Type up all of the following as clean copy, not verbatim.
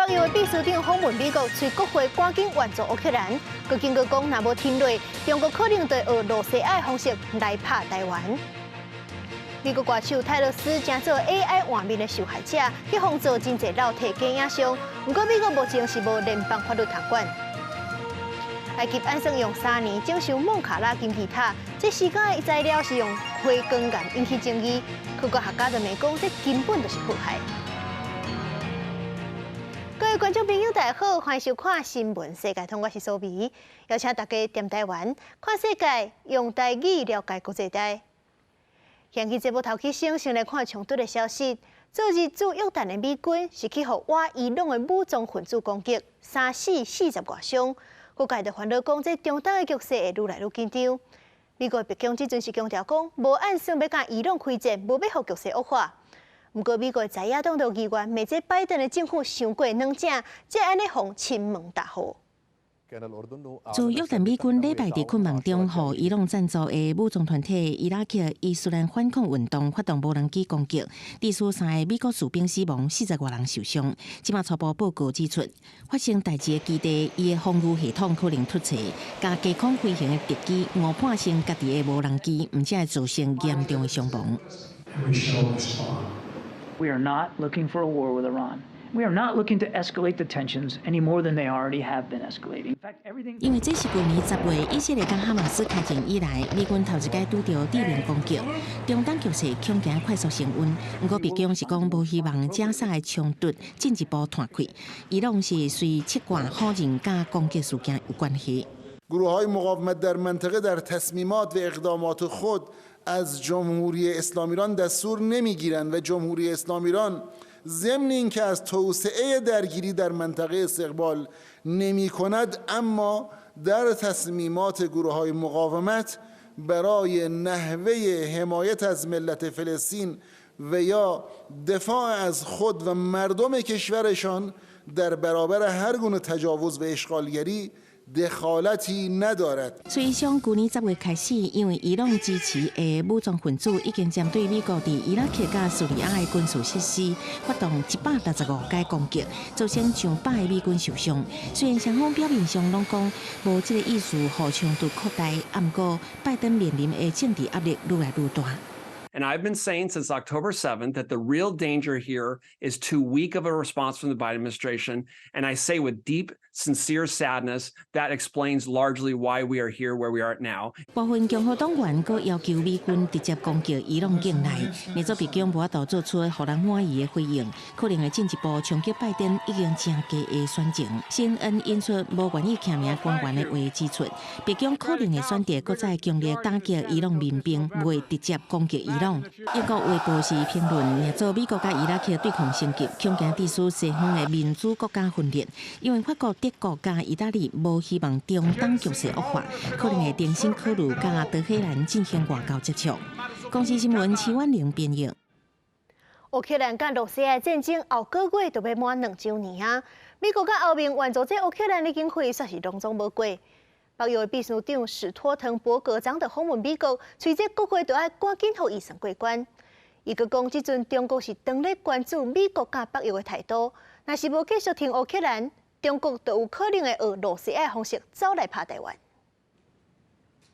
北約秘書長訪問美國，催國會趕緊援助烏克蘭。閣警告講，若無停落，中國可能就會學露西亞的方式來拍台灣。美國歌手泰勒絲成做 AI 換面的受害者，去予做真濟漏提假影像。毋過美國目前是無聯邦法律通管。埃及按算用3年整修孟卡拉金字塔，這時間的材料是用花崗岩引起爭議。科學家就罵講，這根本就是破壞。各位觀眾朋友，大家好，歡迎收看《新聞世界通》，我是蘇美，邀請大家踮台灣看世界，用台語了解國際大。現今節目頭起先，先來看衝突的消息。昨日駐約旦的美軍是去予倚伊朗的武裝分子攻擊，三死四十外傷。各界就煩惱講，這中東的局勢會愈來愈緊張。美國白宮這陣是強調講，無按算欲佮伊朗開戰，無欲予局勢惡化。毋過美國在野黨的議員罵這拜登的政府傷過軟正，這按呢予親門踏禍。駐約旦美軍禮拜佇困夢中，予伊朗贊助的武裝團體伊拉克伊斯蘭反抗運動發動無人機攻擊，致使三个美國士兵死亡，四十外人受傷。這馬初步報告指出，發生代誌的基地，伊的防禦系統可能出錯，共低空飛行的敵機誤判成家己的無人機，毋才會造成嚴重的傷亡。 We are not looking for a war with Iran. We are not looking to escalate the tensions any more than they already have been escalating. In fact, everything 因為這是舊年10月以色列佮哈馬斯開戰以來，美軍頭一擺拄著地面攻擊，中東局勢恐驚快速升溫。毋過白宮是講無希望加沙的衝突進一步拖開。伊朗是隨切割否認佮攻擊事件有關係。 گروه مقاومت در منطقه در تصمیمات و اقدامات خود از جمهوری اسلامی ایران دستور نمیگیرند و جمهوری اسلامی ایران ضمن اینکه از توسعه درگیری در منطقه استقبال نمی کند، اما در تصمیمات گروه های مقاومت برای نحوه حمایت از ملت فلسطین و یا دفاع از خود و مردم کشورشان در برابر هر گونه تجاوز و اشغالگری دخالتی ندارد。所以從舊年10月開始，因為伊朗支持的武裝分子已經針對美國佇伊拉克佮敘利亞的軍事設施發動165擺攻擊，造成上百个美軍受傷。雖然雙方表面上攏講無這个意思，予衝突擴大，毋過拜登面臨的政治壓力愈來愈大。 And I've been saying since October 7th that the real danger here is too weak of a response from the Biden administration. And I say with deep, sincere sadness, that explains largely why we are here where we are now. 部分共和黨員閣要求美軍直接攻擊伊朗境內，美國白宮無法度做出予人滿意的回應，可能會進一步衝擊拜登已經誠低的選情。CNN 引述無願意簽名官員的話指出，白宮可能會選擇閣再強烈打擊伊朗民兵，袂直接攻擊伊朗。英國衛報是評論，若做美國佮伊拉克對抗升級，恐驚致使西方的民主國家分裂，因為法國、德國佮意大利無希望中東局勢惡化，可能會重新考慮佮德黑蘭進行外交接觸。公視新聞徐婉玲編譯。烏克蘭佮羅西亞戰爭後個月就欲滿2週年啊！美國佮歐盟援助這烏克蘭的經費，煞是攏總無過。北約秘書長史托滕伯格昨就訪問美國，催這國會都愛趕緊予預算過關。伊閣講，這陣中國是當咧關注美國佮北約的態度，若是無繼續挺烏克蘭，中國就有可能會學羅西亞方式走來拍台灣。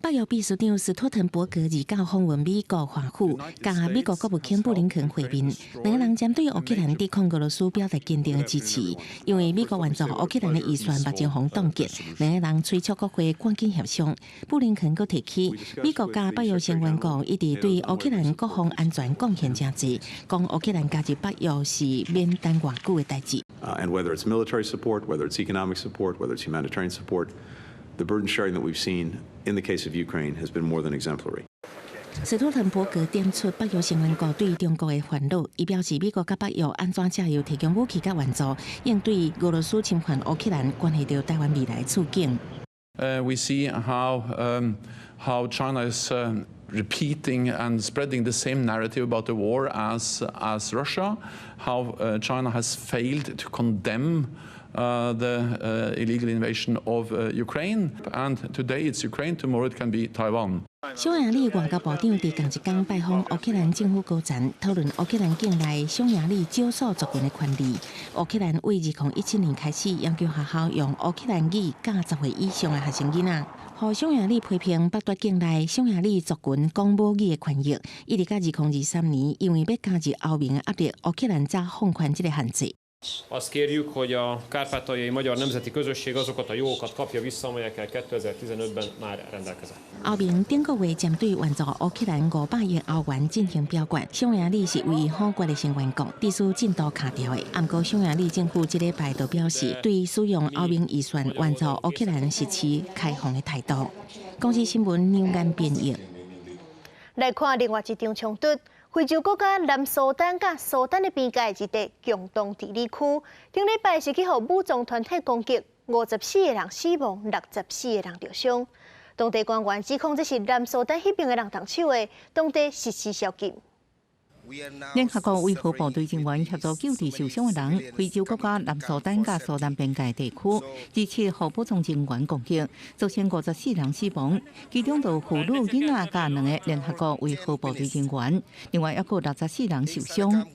北約秘書長斯托滕伯格二九訪問美國華府，佮美國國務卿布林肯會面，兩个人針對烏克蘭抵抗俄羅斯表達堅定的支持。因為美國援助烏克蘭的預算目前予凍結，兩个人催促國會趕緊協商。布林肯閣提起，美國佮北約成員國一直對烏克蘭國防安全貢獻誠濟，講烏克蘭加入北約是免等偌久的代誌。 And whether it's military support, whether it's economic support, whether it's humanitarian support, the burden sharing that we've seen in the case of Ukraine has been more than exemplary. 斯托滕伯格點出北約成員國對中國的煩惱，伊表示美國佮北約按怎藉由提供武器佮援助，應對俄羅斯侵犯烏克蘭，關係著台灣未來處境。 We see how China is repeating and spreading the same narrative about the war as Russia, how China has failed to condemn the illegal invasion of Ukraine. And today it's Ukraine, tomorrow it can be Taiwan. 匈牙利外交部長佇仝一工拜訪烏克蘭政府高層，討論烏克蘭境內匈牙利少數族群的權利。烏克蘭對2017年開始要求學校用烏克蘭語教10歲以上的學生囡仔，予匈牙利批評剝奪境內匈牙利族群講母語的權益。一直到2023年，因為欲加入歐盟的壓力，烏克蘭才放寬這个限制。 Azt kérjük, hogy a kárpátaljai magyar nemzeti közösség azokat a jogokat kapja vissza, amelyekkel 2015-ben már rendelkezett. 歐盟頂個月針對援助烏克蘭500億歐元進行表決，匈牙利是唯一否決的成員國，致使進度卡著的。毋過匈牙利政府這禮拜就表示，對使用歐盟預算援助烏克蘭是持開放的態度。公視新聞梁安編譯。來看另外一場衝突。非洲國家南蘇丹佮蘇丹的邊界一塊共同治理區，頂禮拜是去予武裝團體攻擊，54個人死亡，64個人著傷。當地官員指控這是南蘇丹彼邊的人動手的，當地實施宵禁。聯合國維和部隊人員協助救治受傷的人。非洲國家南蘇丹佮蘇丹邊界地區，日前予武裝人員攻擊，造成54人死亡，其中就婦女、囡仔佮兩个聯合國維和部隊人員，另外猶閣64人受傷。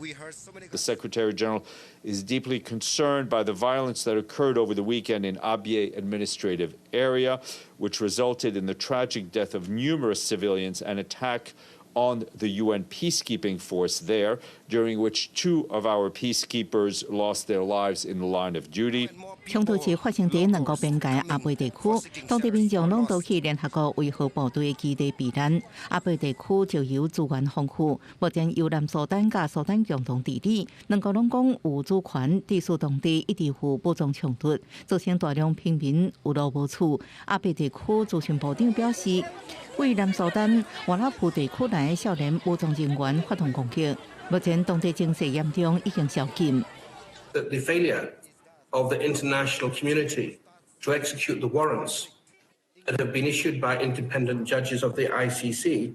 The Secretary General is deeply concerned by the violence that occurred over the weekend in Abyei administrative area, which resulted in the tragic death of numerous civilians and attack on the UN peacekeeping force there, during which two of our peacekeepers lost their lives in the line of duty. 衝突是發生佇兩國邊界阿貝地區，當地民眾攏逃去聯合國維和部隊的基地避難。阿貝地區石油資源豐富，目前由南蘇丹佮蘇丹共同治理，兩國攏講有主權，致使當地一直有武裝衝突，造成大量平民有路無厝。阿貝地區資訊部長表示，對南蘇丹瓦拉普地區來的少年武裝人員發動攻擊，目前當地情勢嚴重，已經宵禁。 The failure of the international community to execute the warrants that have been issued by independent judges of the ICC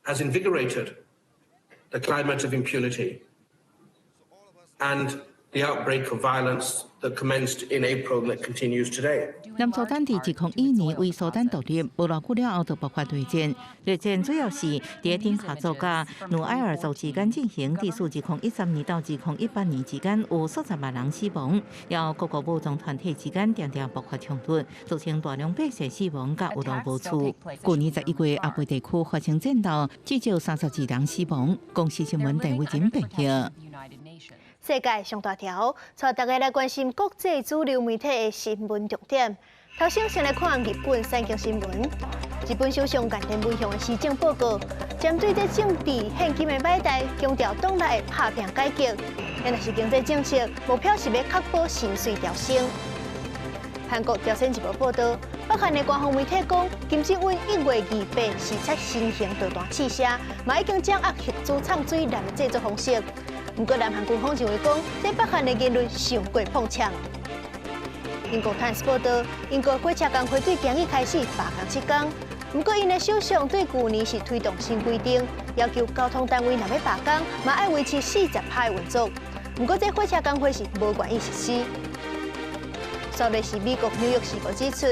has invigorated the climate of impunity and the outbreak of violence that commenced in April and that continues today. 南蘇丹佇2001年為蘇丹獨立，無偌久了後就爆發內戰。內戰主要是佇丁卡族佮努埃爾族之間進行，致使2013年到2018年之間有數十萬人死亡，猶各個武裝團體之間定定爆發衝突，造成大量百姓死亡佮有路無厝。舊年11月，阿貝地區發生戰鬥，至少32人死亡。公視新聞鄧偉珍編譯。世界上大條，帶大家來關心國際主流媒體的新聞重點。頭先先來看日本產經新聞。日本首相岸田文雄的施政報告，針對這政治獻金的擺代，強調黨內會拍拚改革。若是經濟政策，目標是欲確保薪水調升。韓國朝鮮日報報導，北韓的官方媒體講，金正恩1月28視察新型導彈試射，嘛已經掌握核子氅水艦的製作方式。毋過，南韓軍方認為講，這北韓的言論傷過碰巧。英國《泰晤士報》報導，英國火車工會對今日開始罷工七工。毋過，𪜶的首相對舊年是推動新規定，要求交通單位若欲罷工，嘛愛維持40%的運作。毋過，這火車工會是無願意實施。煞落是美國紐約時報指出，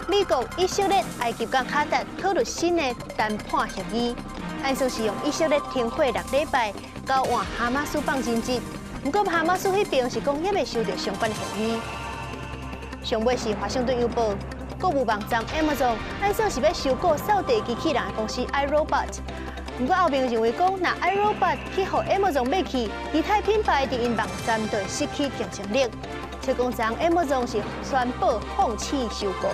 美國、以色列、埃及佮卡達討論新的談判協議，按算是用以色列停火6禮拜，交換哈馬斯放人質。毋過哈馬斯彼邊是講猶未收到相關的協議。上尾是華盛頓郵報，購物網站 Amazon 按算是欲收購掃地機器人的公司 iRobot。毋過後面認為講，若 iRobot 去予 Amazon 買去，其他品牌佇𪜶網站就會失去競爭力。七公昨 Amazon 是宣布放棄收購。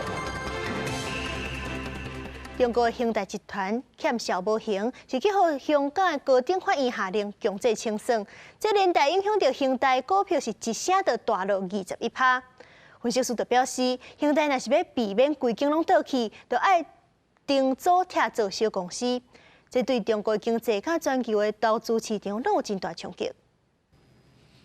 中國恆大集團欠數無還，是去予香港的高等法院下令強制清算，這連帶影響著恆大股票是一聲就大落21%。分析師就表示，恆大若是欲避免規間攏倒去，就愛重組拆做小公司，這對中國經濟佮全球的投資市場攏有真大衝擊。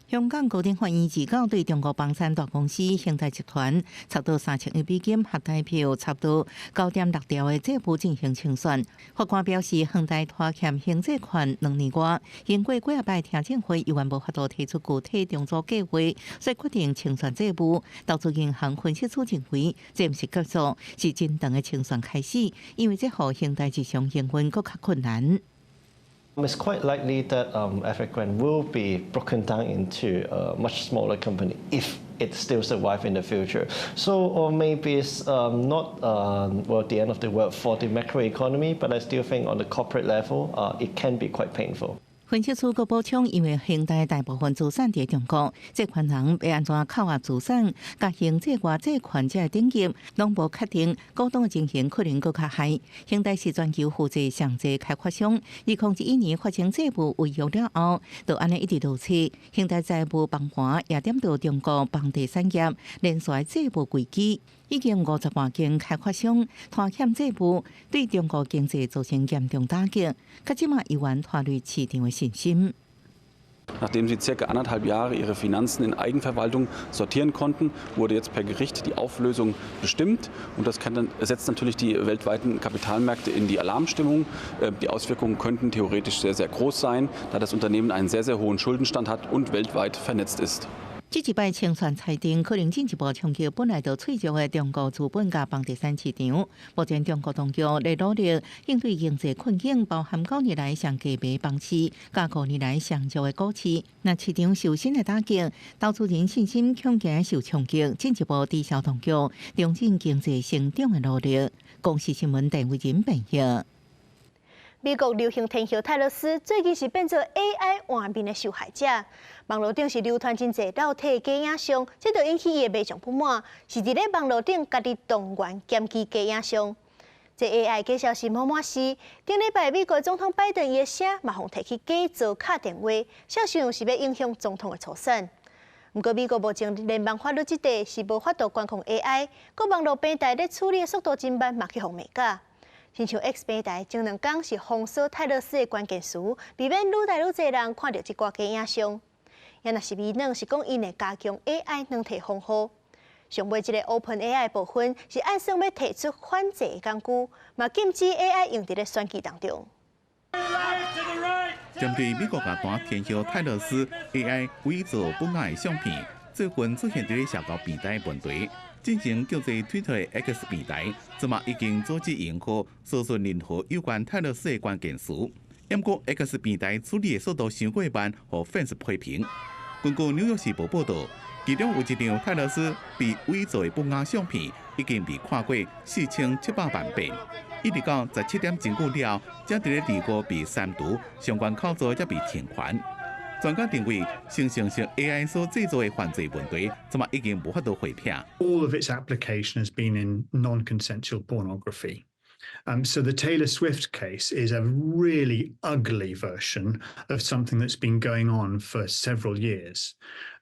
香港高等法院二九對中國房產大公司恆大集團差不多3000億美金，合台票差不多9.6兆的債務進行清算。法官表示，恆大拖欠還債款2年外，經過幾仔擺聽證會，猶原無法度提出具體重組計劃，所以決定清算債務。投資銀行分析師認為，這毋是結束，是真長的清算開始，因為這予恆大日常營運閣較困難。 It's quite likely that Evergrande will be broken down into a much smaller company if it still survive in the future. So, or maybe it's not well, the end of the world for the macroeconomy, but I still think on the corporate level, it can be quite painful. 分析師閣補充，因為恆大大部分資產佇中國，債權人欲按怎扣押資產，佮還債外債權者的等級攏無確定，股東的情形可能閣較害。恆大是全球負債上濟開發商，2011年發生債務違約了後，就按呢一直落去。恆大財務崩盤也點著中國房地產業連續債務危機，已經50外間開發商拖欠債務，對中國經濟造成嚴重打擊，較這馬猶原拖累市場的信心。 Nachdem sie circa anderthalb Jahre ihre Finanzen in Eigenverwaltung sortieren konnten, wurde jetzt per Gericht die Auflösung bestimmt. Und das setzt natürlich die weltweiten Kapitalmärkte in die Alarmstimmung. Die Auswirkungen könnten theoretisch sehr, sehr groß sein, da das Unternehmen einen sehr, sehr hohen Schuldenstand hat und weltweit vernetzt ist. 這一擺清算裁定，可能進一步衝擊本來就脆弱的中國資本佮房地產市場。目前中國當局咧努力應對經濟困境，包含9年來上低迷房市，佮5年來上弱的股市。若市場受新的打擊，投資人信心恐驚受衝擊，進一步抵消當局重振經濟成長的努力。公視新聞鄧慧仁編譯。美國流行天后泰勒絲最近是變做 AI 換面的受害者，網路頂是流傳真濟露體假影像，這就引起伊的民眾不滿，是佇咧網路頂家己動員檢舉假影像。這 AI 假消息滿滿是，頂禮拜美國總統拜登伊的聲嘛，予人提去假造敲電話，聲稱是欲影響總統的初選。毋過美國目前聯邦法律這塊是無法度管控 AI，閣網路平台咧處理的速度真慢，嘛去予罵甲。親像 X 平台前兩工是封鎖泰勒絲的關鍵詞，避免愈來愈濟人看著這寡假影像。也若是微軟是講𪜶會加強 AI 軟體防護。上尾這个 OpenAI 部分是按算欲提出反制的工具，嘛禁止 AI 用佇咧選舉當中。針對美國樂壇天后泰勒絲 AI 偽造本愛相片，最近出現佇社交平台問題。進前叫做推特的 X 平台，這馬已經阻止用戶搜尋任何有關泰勒絲的關鍵詞。毋過 X 平台處理的速度傷過慢，予 fans 批評。根據紐約時報報導，其中有一張泰勒絲被偽造的本仔相片，已經被看過4700萬遍，一直到17點真久了，才佇咧二五被刪除，相關操作才被停權。專家認為，生成式 AI 所製造的犯罪問題，這馬已經無法度回避。 All of its application has been in non-consensual pornography. So the Taylor Swift case is a really ugly version of something that's been going on for several years.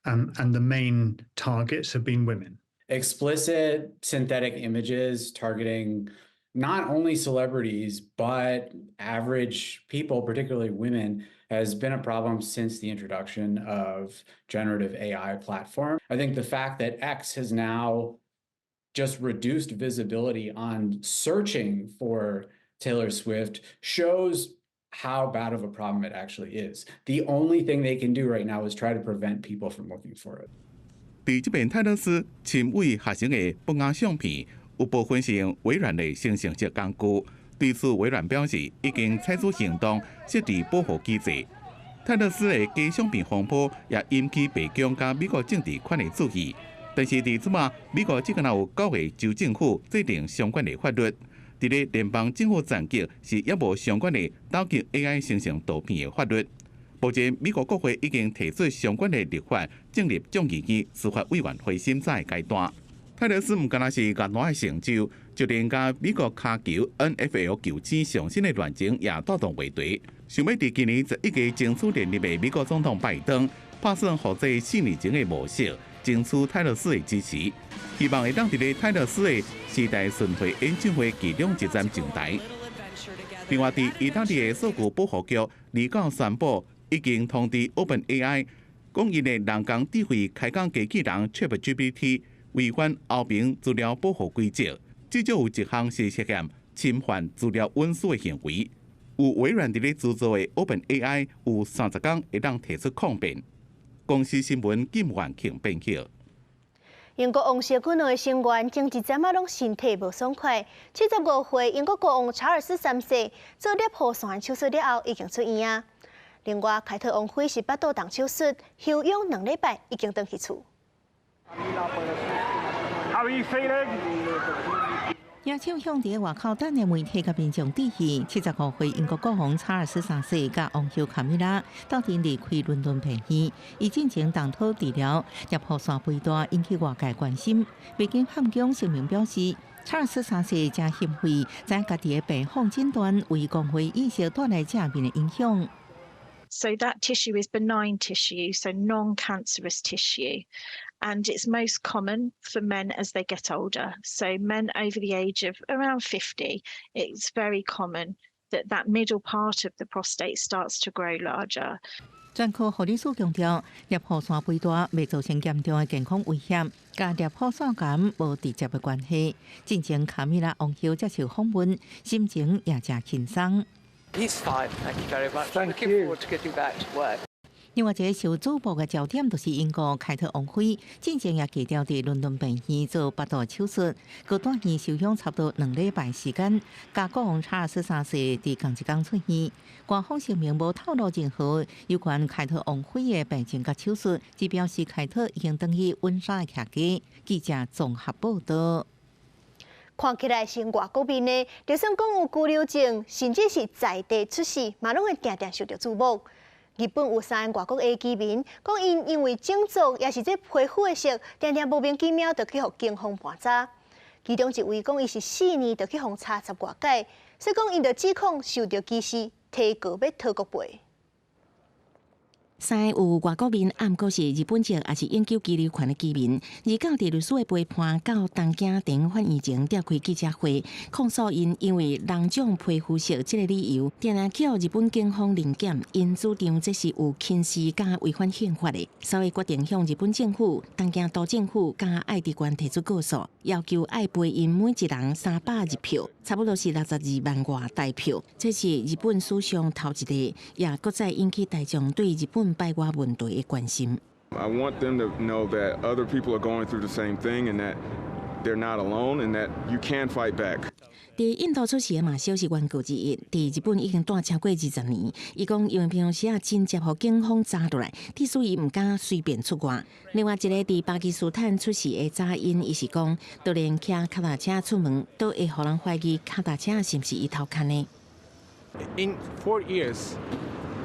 And the main targets have been women. Explicit synthetic images targeting not only celebrities, but average people, particularly women, has been a problem since the introduction of generative AI platform. I think the fact that X has now just reduced visibility on searching for Taylor Swift shows how bad of a problem it actually is. The only thing they can do right now is try to prevent people from looking for it. 佇這遍泰勒絲親偽學生的本仔相片，有部分是用微軟的生成式工具。對此，微軟表示已經採取行動，設置保護機制。泰勒絲的假相片風波也引起白宮佮美國政治圈的注意。但是佇這馬，美國只敢若有九個州政府制定相關的法律，佇咧聯邦政府層級是猶無相關的打擊 AI 生成圖片的法律。目前，美國國會已經提出相關的立法，進入眾議院司法委員會審查的階段。泰勒絲毋敢若是樂壇的成就，就連佮美國跤球 NFL 球星上新的戀情也帶動話題。想欲佇今年11月爭取連任的美國總統拜登，拍算予這4年前的模式，爭取泰勒絲的支持，希望會當佇咧泰勒絲的時代巡迴演唱會其中一站上台。另外，佇意大利的數據保護局二九宣布，已經通知 OpenAI。講𪜶的人工智慧開講機器人 ChatGPT 違反歐盟資料保護規則，至少有一項是涉嫌侵犯資料隱私的行為。有微軟佇咧資助的 OpenAI 有30工會當提出抗辯。公視新聞金元慶編輯。英國王室兩個成員前一陣仔攏身體無爽快。75歲英國國王查爾斯三世做攝護腺手術了後已經出院啊。另外，凱特王妃是腹肚動手術，休養2禮拜已經轉去厝。 How are you feeling? 野手向佇外口等的媒體佮民眾致意。75歲英國國王查爾斯三世佮王后卡米拉鬥陣離開倫敦病院，伊進前動土治療，攝護腺肥大引起外界關心。白金漢宮聲明表示，查爾斯三世誠欣慰，知影家己的病況診斷為公會意識帶來正面的影響。 So that tissue is benign tissue, so non-cancerous tissue, and it's most common for men as they get older. So men over the age of around 50, it's very common that that middle part of the prostate starts to grow larger. 專科護理師強調，攝護腺肥大袂造成嚴重的健康危險，佮攝護腺癌無直接的關係。進前卡米拉王后接受訪問，心情也誠輕鬆。 He's fine, thank you very much. Thank you. Looking forward to getting back to work. 另外一個受矚目的焦點，就是英國凱特王妃，進前也低調佇倫敦病院做腹肚手術，閣住院休養差不多2禮拜時間。佮國王查爾斯三世佇仝一工出院，官方聲明無透露任何有關凱特王妃的病情佮手術，只表示凱特已經轉去溫莎的徛家。記者綜合報道。看起來是外國面的，就算講有居留證，甚至是在地出世，嘛攏會定定受著矚目。日本有三个外國的居民，講𪜶因為種族抑是這皮膚的色，定定莫名其妙就去予警方盤查。其中一位講，伊是4年就去予查十外擺，所以講𪜶就指控受著歧視，提告欲討國賠。三个有外國面，毋過是日本籍，抑是永久居留權的居民，二九佇律師的陪伴到東京地法院前召開記者會，控訴𪜶因為人種皮膚色這个理由，定定予日本警方臨檢，𪜶主張這是有輕視佮違反憲法的，所以決定向日本政府、東京都政府佮愛知縣提出告訴，要求愛賠𪜶每一人300日票，差不多是62萬外台票。這是日本史上頭一例，也閣再引起大眾對日本排外問題的關心。 I want them to know that other people are going through the same thing and that they're not alone and that you can fight back. 佇印度出世的馬修是原告之一，佇日本已經蹛超過20年。伊講，因為平常時啊，真捷予警方查落來，致使伊毋敢隨便出外。另外一个佇巴基斯坦出世的查因，伊是講，就連騎跤踏車出門，都會予人懷疑跤踏車是毋是伊偷牽的。 In 4 years,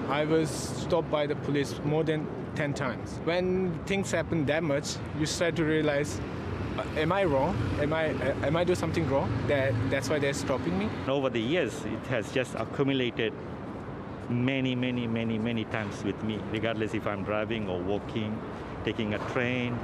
I was stopped by the police more than 10 times. When things happen that much, you start to realize, am I wrong? Am I do something wrong? That's why they're stopping me? Over the years, it has just accumulated many, many, many, many times with me, regardless if I'm driving or walking, taking a train,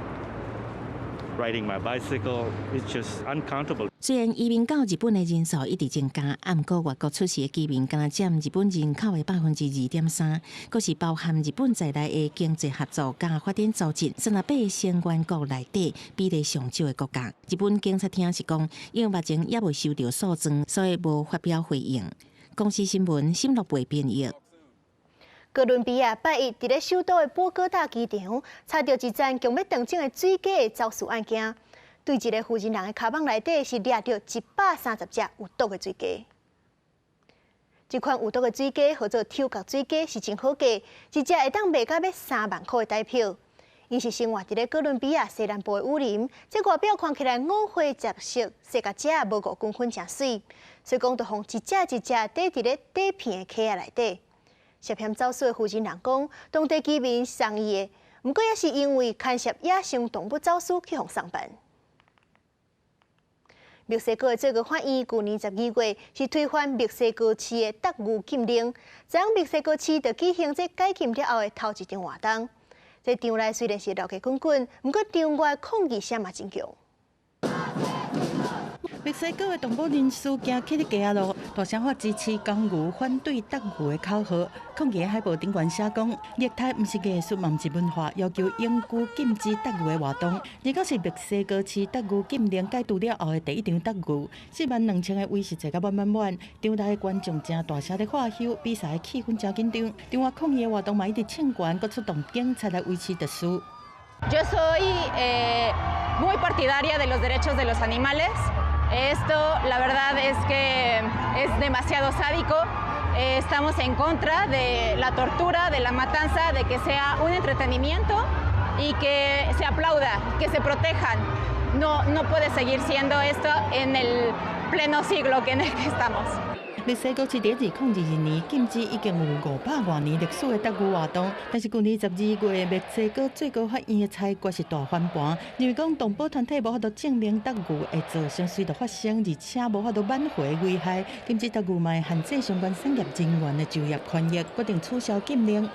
riding my bicycle. It's just uncountable. 雖然移民到日本的人數一直增加，毋過外國出世的居民敢若佔日本人口的2.3%，閣是包含日本在內的經濟合作佮發展組織38個成員國內底比例上少的國家。日本警察廳是講，因為目前猶未收到訴狀，所以無發表回應。公視新聞沈樂貝編譯。哥倫比亞拜一佇咧首都的波哥大機場，查著一棧強欲斷種的水雞的走私案件。對一个負責人的跤蠓內底是掠著130隻有毒的水雞。這款有毒的水雞號做抽角水雞，是真好價，一隻會當賣到欲3萬箍的台票。𪜶是生活佇咧哥倫比亞西南部的雨林，這外表看起來五花雜色，細共食無5公分誠媠，所以講就予一隻一隻綴佇咧底片的盒仔內底。涉嫌走私的負責人講，當地居民送伊的，毋過也是因為牽涉野生動物走私去予送辦。墨西哥的最高法院舊年12月是推翻墨西哥市的毒牛禁令，昨昏墨西哥市就舉行這解禁了後的頭一場活動。這場內雖然是熱氣滾滾，毋過場外抗議聲嘛真強。墨西哥的動保人士行起佇街仔路，大聲喊支持公牛、反對鬥牛的口號。抗議海報頂懸寫講，虐待毋是藝術，嘛毋是文化，要求永久禁止鬥牛的活動。這個是墨西哥市鬥牛禁令解除了後的第一場鬥牛，4萬2千个位是坐甲滿滿滿，場內的觀眾誠大聲咧喝唏，比賽的氣氛誠緊張。另外抗議的活動嘛一直衝懸，閣出動警察來維持秩序。 Yo soy muy partidaria de los derechos de los animales. Esto, la verdad es que es demasiado sádico. Estamos en contra de la tortura, de la matanza, de que sea un entretenimiento y que se aplauda, que se protejan. No, no puede seguir siendo esto en el pleno siglo en el que estamos. 墨西哥市佇2022年禁止已經有500外年歷史的鬥牛活動，但是舊年12月，墨西哥最高法院的裁決是大翻盤，認為講動保團體無法度證明鬥牛會造成隨著發生，而且無法度挽回危害，禁止鬥牛嘛會限制相關產業人員的就業權益，決定取消禁令。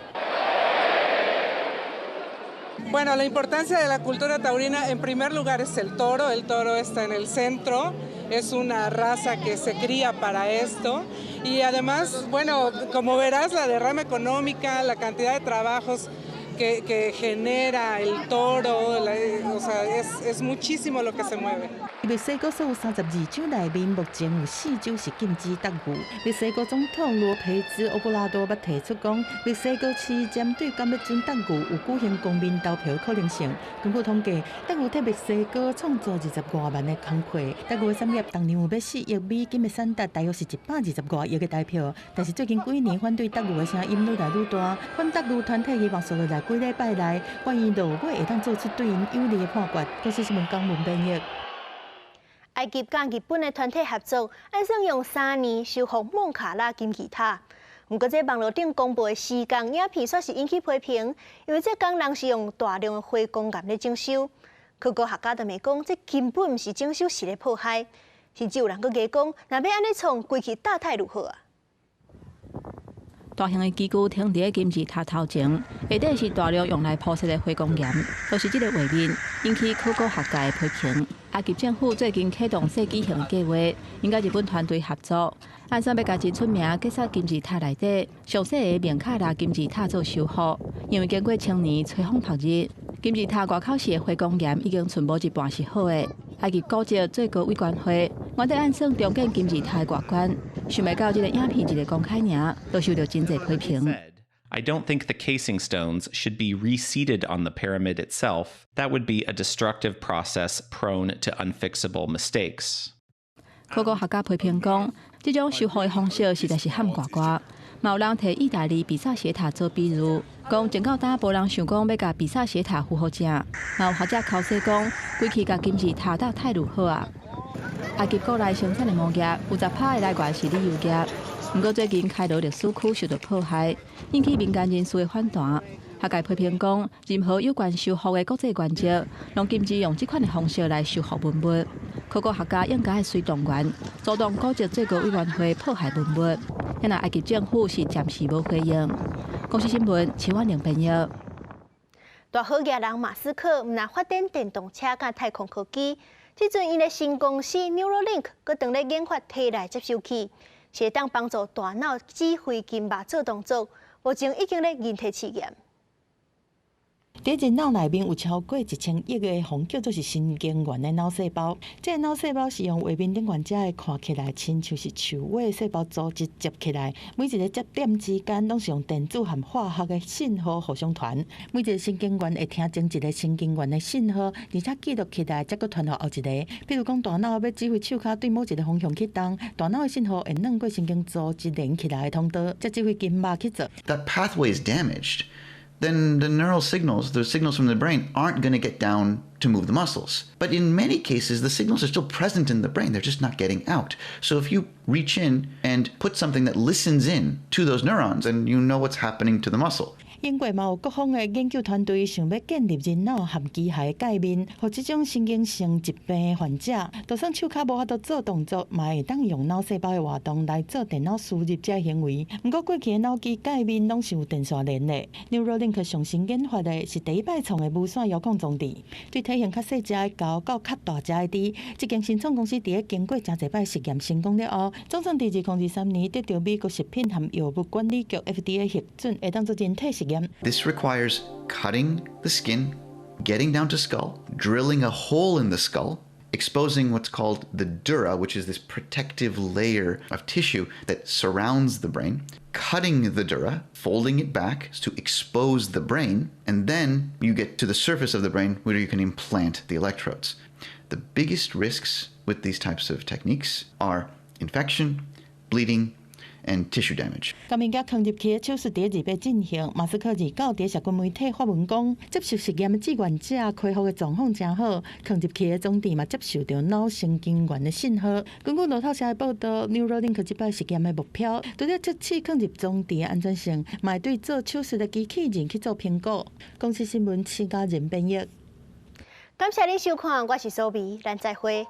Bueno, la importancia de la cultura taurina, en primer lugar, es el toro. El toro está en el centro, es una raza que se cría para esto y además, bueno, como verás, la derrama económica, la cantidad de trabajos que genera el toro, o sea, es muchísimo lo que se mueve. 墨西哥所有32州內面，目前有4州是禁止鬥牛。墨西哥總統羅培茲歐布拉多捌提出講，墨西哥市針對敢欲准鬥牛有舉行公民投票的可能性。根據統計，鬥牛替墨西哥創造20外萬的工課。鬥牛的產業逐年有欲4億美金的產值，大約是120外億的台票。但是最近幾年反對鬥牛的聲音愈來愈大，反鬥牛團體希望紲落來幾禮拜內，法院落尾會當做出對𪜶有利的判決。公視新聞江文編譯。埃及佮日本的團體合作，按算用3年修復孟卡拉金字塔。毋過，這網路頂公布的施工影片，煞是引起批評，因為這工人是用大量的花崗岩咧整修。考古學家就罵講，這根本毋是整修，是咧破壞。甚至有人閣講，若欲按呢創，規氣搭太就好啊。大型的機具停佇金字塔頭前，下底是大量用來鋪設的花崗岩，就是這個畫面引起考古學界的批評。埃及政府最近啟動世紀行計劃，𪜶佮日本團隊合作，按算欲共真出名吉薩金字塔內底上細个孟卡拉金字塔做修復，因為經過千年吹風曝日，金字塔外口爍的花崗岩已經賰無一半是好的。埃及古蹟最高委員會原底按算重建金字塔的外觀，想袂到這个影片一个公開爾，就受著真濟批評。 I don't think the casing stones should be reseated on the pyramid itself. That would be a destructive process prone to unfixable mistakes. 考古學家批評講，這種修復的方式實在是譀蓋蓋。嘛有人提意大利比薩斜塔做比喻，講前到今無人想講欲共比薩斜塔扶予正。嘛有學者剾洗講，規氣共金字塔搭太就好啊。埃及國內生產的魔業有10%的來源是旅遊業，毋過最近開羅歷史區受到破壞，引起民間人士的反彈。學界批評講，任何有關修復的國際原則，攏禁止用這款的方式來修復文物。考古學家應該隨動員，阻擋古蹟最高委員會破壞文物。現在埃及政府是暫時無回應。公視新聞，陳婉玲編譯。大好額人馬斯克毋但發展電動車佮太空科技，這陣𪜶的新公司 Neuralink 閣正咧研發體內接收器，是會當幫助大腦指揮筋肉做動作，目前已經咧人體試驗。佇人腦內面有超過1000億个，予叫做是神經元的腦細胞。這个腦細胞是用畫面頂懸遮个看起來親像是樹尾細胞組織接起來，每一个節點之間攏是用電子和化學的信號互相傳。每一个神經元會聽前一个神經元的信號，而且記錄起來，才閣傳予後一个。比如講，大腦欲指揮手跤對某一个方向去動，大腦的信號會轉過神經組織連起來的通道，才指揮筋肉去做。 That pathway is damaged, then the neural signals, the signals from the brain, aren't going to get down to move the muscles. But in many cases, the signals are still present in the brain, they're just not getting out. So if you reach in and put something that listens in to those neurons, then you know what's happening to the muscle. 英國嘛有各方的研究團隊想欲建立人腦和機械的界面，予這種神經性疾病患者，就算手跤無法度做動作，嘛會當用腦細胞的活動來做電腦輸入這行為。毋過過去的腦機界面攏是有電線連的，Neuralink 上新研發的是第一擺創的無線遙控裝置，對體型較細隻的猴到較大隻的豬，這間新創公司佇咧經過誠濟擺實驗成功了後，總算佇2023年得著美國食品和藥物管理局 FDA 核准，會當做人體實驗。 This requires cutting the skin, getting down to skull, drilling a hole in the skull, exposing what's called the dura, which is this protective layer of tissue that surrounds the brain, cutting the dura, folding it back to expose the brain, and then you get to the surface of the brain where you can implant the electrodes. The biggest risks with these types of techniques are infection, bleeding, and tissue damage. 共物件囥入去的手術佇咧2月進行，馬斯克29佇社群媒體發文講，接受實驗的志願者恢復的狀況誠好，囥入去的裝置嘛接受著腦神經元的信號。根據路透社的報導，Neuralink 這擺實驗的目標，除了測試囥入裝置的安全性，嘛會對做手術的機器人去做評估。公視新聞，施嘉仁編譯。感謝您收看，我是蘇美，咱再會。